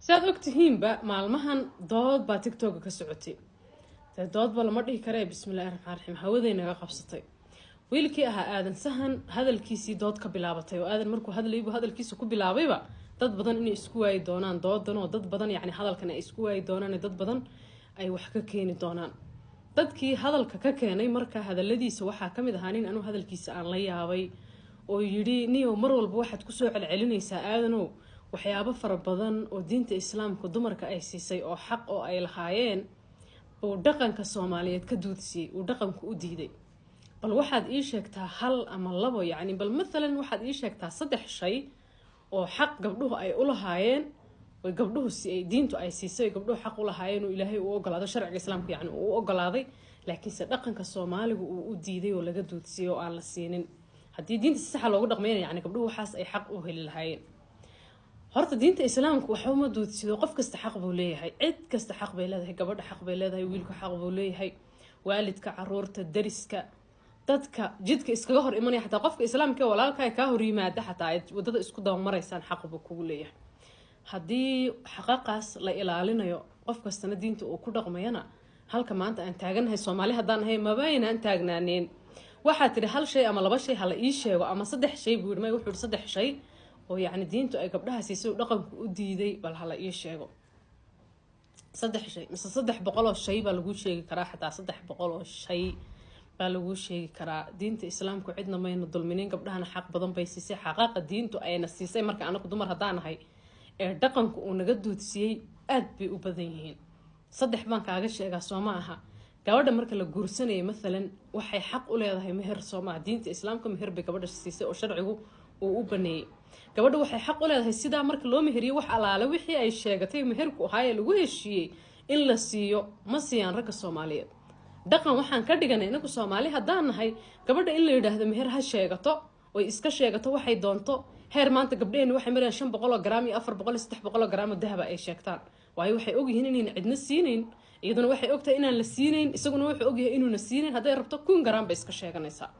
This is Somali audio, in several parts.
Saad ogtihiinba, maalmahan dood baa TikToka ka socotay. Dee doodba lama dhihi karee, bismillahi raxmaan raxiim, hawaday naga qabsatay. Wiilkii ahaa Aadan Sahan hadalkiisii dood ka bilaabatay, oo Aadan markuu hadlaybu hadalkiisa ku bilaabayba dad badan inay isku waayi doonaan doodan, oo dad badan yacni hadalkan ay isku waayi doonaan, dad badan ay wax ka keeni doonaan. Dadkii hadalka ka keenay marka hadaladiisa waxaa kamid ahaa nin anuu hadalkiisa aan la yaabay, oo yidhi: "Niyow, mar walba waxaad kusoo celcelinaysaa, Aadanow, waxyaabo fara badan oo diinta Islaamka dumarka ay siisay oo xaq oo ay lahaayeen uu dhaqanka Soomaaliyeed ka duudsiiyey, uu dhaqanku u diiday. Bal waxaad ii sheegtaa hal ama labo, yacni bal mathalan waxaad ii sheegtaa saddex shay oo xaq gabdhuhu ay u lahaayeen, oy gabdhuhu si ay diintu ay siisay, oy gabdhuhu xaq u lahaayeen, oo Ilaahay uu ogolaado, sharciga Islaamka yacni uu u ogolaaday, laakiinse dhaqanka Soomaaligu uu u diiday oo laga duudsiyey oo aan la siinin. Haddii diinta si saxa loogu dhaqmayna, yacni gabdhuhu waxaas ay xaq u heli lahaayeen." Horta diinta Islaamku waxba ma duudsido. Qof kasta xaq buu leeyahay, cid kasta xaq bay leedahay. Gabadha xaq bay leedahay, wiilku xaq buu leeyahay, waalidka, caruurta, dariska, dadka jidka iskaga hor imanaya, xataa qofka Islaamka ee walaalka kaa hor yimaada, xataa aad wadada isku dabamaraysaan, xaq buu kugu leeyahay. Haddii xaqaqaas la ilaalinayo, qof kastana diinta uu ku dhaqmayana, halka maanta aan taaganahay Soomaali haddaan ahay mabaynaan taagnaaneen. Waxaa tidhi hal shay ama laba shay hala ii sheego, ama saddex shay buu yidhi. May, wuxuu yihi saddex shay oo yacni diintu ay gabdhaha siisay uu dhaqanku u diiday, bal hala ii sheego. Saddex shay mise 300 oo shay baa laguu sheegi karaa? Xataa 300 oo shay baa laguu sheegi karaa. Diinta Islaamku cidna mayna dulminin, gabdhahana xaq badan bay siisay. Xaqaaqa diintu ayna siisay marka anagu dumar haddaan ahay ee dhaqanku uu naga duudsiyey aad bay u badan yihiin. Saddex baan kaaga sheegaa, soo ma aha? Gabadha marka la guursanaya mathalan waxay xaq u leedahay meher, soo maaha? Diinta Islaamka meher bay gabadha siisay oo sharcigu uu u baneeyey. Gabadha waxay xaq u leedahay sidaa marka loo meheriyo, wax alaale wixii ay sheegatay meherku ahaa ee lagu heshiiyey in la siiyo. Ma siiyaan ragga Soomaaliyeed. Dhaqan waxaan ka dhiganay inagu Soomaali haddaan nahay gabadha in la yidhaahdo meher ha sheegato, oy iska sheegato waxay doonto. Heer maanta gabdhaheenni waxay marayaan 500 oo garaam iyo 400 iyo 300 oo garaam oo dahaba ay sheegtaan, waayo waxay ogyihiin inayna cidna siinayn. Iyaduna waxay ogtahay inaan la siinayn, isaguna wuxuu ogyahay inuuna siinayn. Hadday rabto 1000 garaam bay iska sheeganaysaa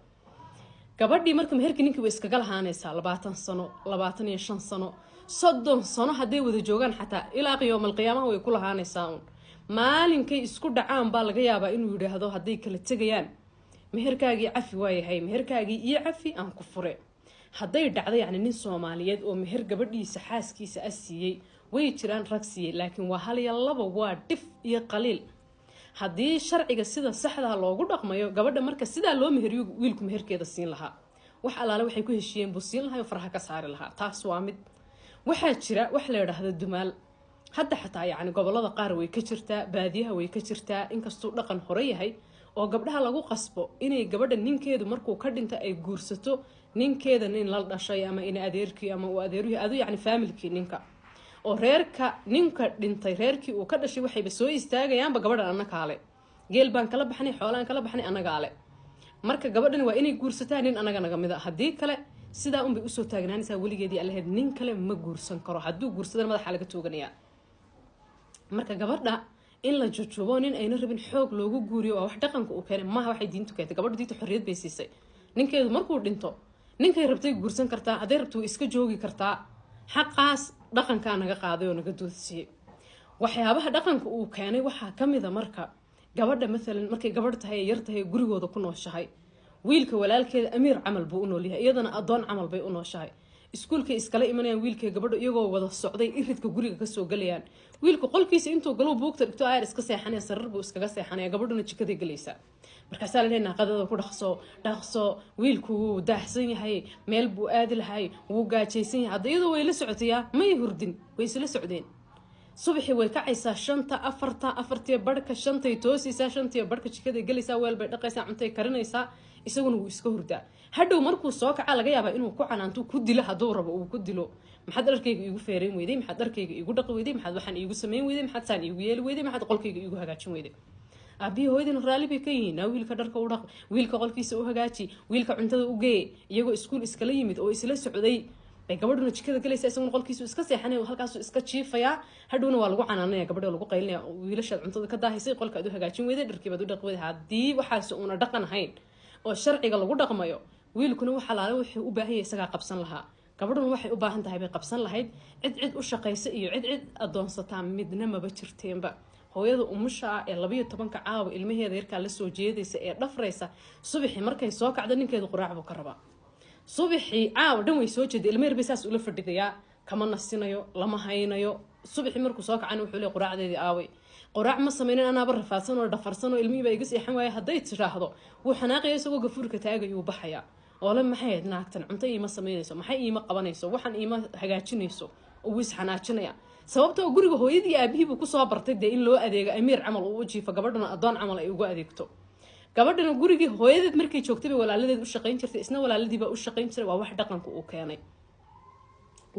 gabadhii. Marka meherkii ninkii way iskaga lahaanaysaa 20 sano, 25 sano, 30 sano hadday wada joogaan, xataa ilaa qiyoomal qiyaamaha way ku lahaanaysaa. Uun maalinkay isku dhacaan baa laga yaabaa inuu yidhaahdo, hadday kala tegayaan, "Meherkaagii cafi waayahay, meherkaagii iyo cafi aan ku fure." Hadday dhacdo yacni nin Soomaaliyeed oo meher gabadhiisa xaaskiisa a siiyey, way jiraan rag siiyey, laakiin waa hal iyo laba, waa dhif iyo qaliil. Haddii sharciga sida saxdaa loogu dhaqmayo, gabadha marka sidaa loo meheriyo wiilku meherkeeda siin lahaa, wax alaale waxay ku heshiiyeen buu siin lahaa oo faraha ka saari lahaa. Taas waa mid. Waxaa jira wax la yidhaahdo dumaal. Hadda xataa yacni gobolada qaar way ka jirtaa, baadiyaha way ka jirtaa, inkastuu dhaqan hore yahay, oo gabdhaha lagu qasbo inay gabadha ninkeedu markuu ka dhinto ay guursato ninkeeda nin la dhashay ama ina adeerkii ama uu adeeruhi adu, yacni faamilkii ninka oo reerka ninka dhintay, reerkii uu ka dhashay. Waxayba soo istaagayaanba gabadhan annakaale, geel baan kala baxnay, xoolaan kala baxnay, annagaale. Marka gabadhan waa inay guursataa nin anaga naga mid a, haddii kale sidaa unbay usoo taagnaanaysaa weligeedii allaheed, nin kale ma guursan karo. Hadduu guursadana madaxa laga tooganayaa. Marka gabadha in la jujubo, nin ayna rabin xoog loogu guuriyo, waa wax dhaqanka uu keenay, maaha waxay diintu keentay. Gabadha diinta xorriyad bay siisay. Ninkeedu markuu dhinto ninkay rabtay guursan kartaa, hadday rabto way iska joogi kartaa. Xaqaas dhaqankaa naga qaaday oo naga doodsiiyey. Waxyaabaha dhaqanka uu keenay waxaa kamid a, marka gabadha maalan markay gabadh tahay, yar tahay, gurigooda ku nooshahay, wiilka walaalkeeda amiir camal buu u noolyahay, iyadana adoon camal bay u nooshahay. Iskuulkay iskala imanayaan wiilkay gabadha, iyagoo wada socday iridka guriga kasoo galayaan. Wiilka qolkiisa intuu galo buugta dhigto ayar iska seexanaya, sarar buu iskaga seexanaya, gabadhuna jikaday galaysaa. Markaasaa la leeyahay: "Qadada ku dhaqso, dhaqso, wiilku wuu daahsan yahay, meel buu aadi lahay, wuu gaajaysan yahay." Hadda iyadoo way la socotayaa, may hurdin, way isla socdeen. Subaxii way kacaysaa 5ta, 4ta, 4tiyo barhka, 5tay toosaysaa, 5tiyo barhka jikaday galaysaa, weel bay dhaqaysaa, cuntay karinaysaa, isaguna wuu iska hurdaa. Hadhow markuu soo kaca laga yaabaa inuu ku canaanto, ku dilo hadduu rabo, uu ku dilo: "Maxaad dharkayga iigu feerayn weyday? Maxaad dharkayga iigu dhaqi weyday? Maxaad waxaan iigu samayn weyday? Maxaad saan iigu yeeli weyday? Maxaad qolkayga iigu hagaajin weyday?" Aabihii hooyadina raalli bay ka yihiin: "Naa wiilka dharka u dhaq, wiilka qolkiisa u hagaaji, wiilka cuntada u gee." Iyagoo iskuul iskala yimid oo isla socday bay gabadhuna jikada galaysa, isaguna qolkiisu iska seexanaya, halkaasuu iska jiifayaa. Hadhowna waa lagu canaanaya gabadha, lagu qaylinaya: "Wiilashaad cuntada ka daahaysay, qolka aad u hagaajin weyday, dharkii baad u dhaqi weyday." Haddii waxaas uuna dhaqan ahayn oo sharciga lagu dhaqmayo, wiilkuna wax alaale wuxuu u baahan yahay isagaa qabsan lahaa. Gabadhuna waxay u baahan tahay bay qabsan lahayd. Cid cid u shaqaysa iyo cid cid adoonsataa midna maba jirteenba. Hooyada umusha ah ee 12-ka caawa ilmaheeda yarkaa lasoo jeedaysa ee dhafraysa, subaxii markay soo kacdo ninkeeda quraac buu ka rabaa. Subaxii caawa dhan way soo jeeday, ilma yar bay saas ula fadhidayaa, kama nasinayo, lama haynayo. Subaxii markuu soo kacana wuxuu leey, "Quraacdeedii aaway? Quraac ma sameynin, anaaba rafaadsan oo dhafarsan oo ilmihii baa iga seexan waaya." Hadday tiraahdo wuu xanaaqaya, isagoo gafuurka taagayuu baxayaa oo le, "Maxay ahayd naagtan? Cunto iima sameynayso, maxay iima qabanayso, waxaan iima hagaajinayso?" Oo wuu isxanaajinaya, sababtoo guriga hooyadii aabihii buu kusoo bartay dee in loo adeego, amiir camal uu u jiifo, gabadhana addoon camal ay ugu adeegto. Gabadhana gurigii hooyadeed markay joogtay bay walaaladeed u shaqayn jirtay, isna walaaladii baa u shaqayn jiray. Waa wax dhaqanka uu keenay.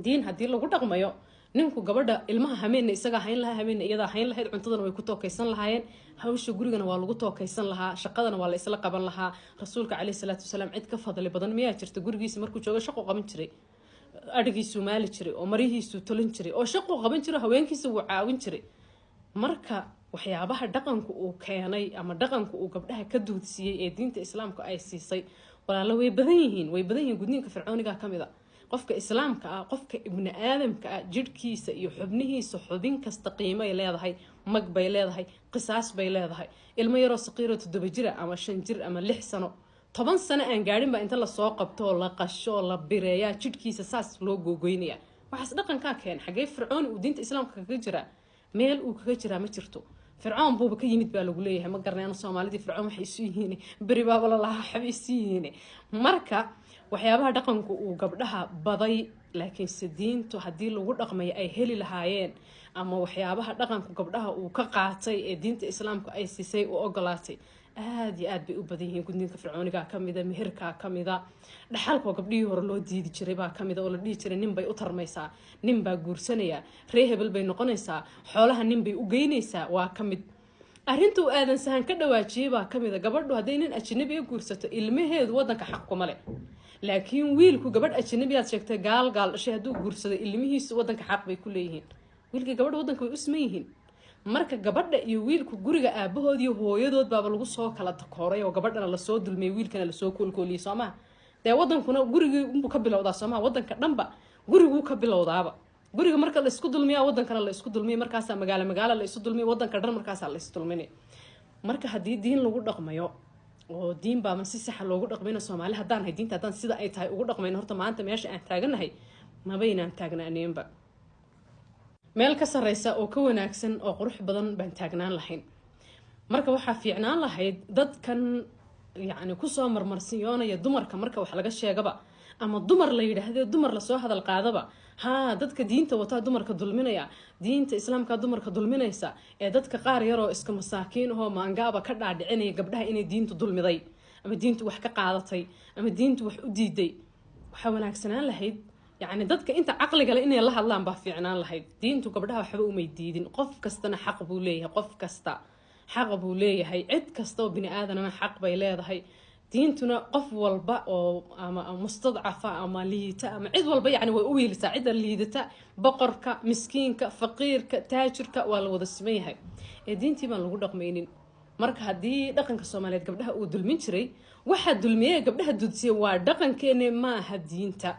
Diin haddii lagu dhaqmayo, ninku gabadha ilmaha hameenna isagaa hayn lahaa, hameenna iyadaa hayn lahayd, cuntadana way ku tookaysan lahaayeen, hawsha gurigana waa lagu tookaysan lahaa, shaqadana waa la isla qaban lahaa. Rasuulka caleyhi salaatu wasalaam cid ka fadli badan miyaa jirta? Gurigiisa markuu joogo shaqu qaban jiray, adhigiisuu maali jiray oo marihiisuu tolin jiray oo shaquu qaban jiray, haweenkiisa wuu caawin jiray. Marka waxyaabaha dhaqanku uu keenay ama dhaqanku uu gabdhaha ka duudsiiyey ee diinta islaamka ay siisay, walaalo, way badan yihiin, way badan yihiin. Gudniinka fircooniga ka mid a. Qofka islaamka ah, qofka ibni aadamka ah, jidhkiisa iyo xubnihiisa xubin kasta qiimay leedahay, mag bay leedahay, qisaas bay leedahay. Ilmo yaroo saqiiroo 7 jira ama 5 jir ama 6 sano, 10 sano aan gaadhin baa inta lasoo qabto oo la qasho oo la bireeyaa, jidhkiisa saas loo googoynaya. Waxaas dhaqankaa keen. Xagee fircooni uu diinta islaamka kaga jiraa? Meel uu kaga jiraa ma jirto. Fircoon buuba ka yimid baa lagu leeyahay. Ma garanay anu Soomaalidii fircoon waxay isu yihiin, beri baaba lalahaa waxbay isu yihiin. Marka waxyaabaha dhaqanku uu gabdhaha baday, laakiinse diintu haddii lagu dhaqmayo ay heli lahaayeen, ama waxyaabaha dhaqanku gabdhaha uu ka qaatay ee diinta islaamku ay siisay, u ogolaatay, aada iyo aad bay u badan yihiin. Gudniinka fircoonigaa kamida, meherkaa kamida, dhaxalkoo gabdhihii hore loo diidi jiray baa kamida, oo la dhihi jiray nin bay u tarmaysaa, nin baa guursanaya, ree hebel bay noqonaysaa, xoolaha nin bay u geynaysaa, waa kamid. Arrinta uu Aadan Sahan ka dhawaajiyey baa kamid a. Gabadhu hadday nin ajnabiga guursato, ilmaheedu wadanka xaq kuma leh, laakiin wiilku gabadh ajnabiyaad sheegtay, gaal gaal dhashay hadduu guursado, ilmihiisu wadanka xaq bay ku leeyihiin. Wiilkii gabadha wadanka way u siman yihiin. Marka gabadha iyo wiilku guriga aabahood iyo hooyadood baaba lagu soo kala takooray, oo gabadhana lasoo dulmiyey, wiilkana lasoo koolkooliyey, soo maha? Dee wadankuna gurigii unbuu ka bilowdaa, soo maha? Wadanka dhanba guriguu ka bilowdaaba. Guriga marka la isku dulmiya, wadankana la isku dulmiya, markaasaa magaalo magaalo la isu dulmiya, wadanka dhan markaasaa la is dulminay. Marka haddii diin lagu dhaqmayo oo diin baaba si saxa loogu dhaqmayno, Soomaali haddaan hay, diinta haddaan sida ay tahay ugu dhaqmayno, horta maanta meesha aan taaganahay mabaynaan taagnaaneenba. Meel ka sareysa oo ka wanaagsan oo qurux badan baan taagnaan lahayn. Marka waxaa fiicnaan lahayd dadkan yacni kusoo marmarsiyoonaya dumarka marka wax laga sheegaba ama dumar la yidhaahde, dumar lasoo hadal qaadaba, haa, dadka diinta wataa dumarka dulminaya, diinta islaamka dumarka dulminaysa, ee dadka qaar yaroo iska masaakiin ahoo maangaaba ka dhaadhicinaya gabdhaha inay diintu dulmiday ama diintu wax ka qaadatay ama diintu wax u diiday, waxaa wanaagsanaan lahayd yacni dadka inta caqliga le inay la hadlaan baa fiicnaan lahayd. Diintu gabdhaha waxba umay diidin. Qof kastana xaq buu leeyahay, qof kasta xaq buu leeyahay, cid kasta oo bini aadanana xaq bay leedahay. Diintuna qof walba oo ama mustadcafa ama liita ama cid walba yani way u wiilisaa. Cidda liidata, boqorka, miskiinka, faqiirka, taajirka, waa la wada siman yahay, ee diintii baan lagu dhaqmaynin. Marka haddii dhaqanka Soomaaliyeed gabdhaha uu dulmin jiray, waxaa dulmiyey gabdhaha dudsiya waa dhaqankeene, maaha diinta.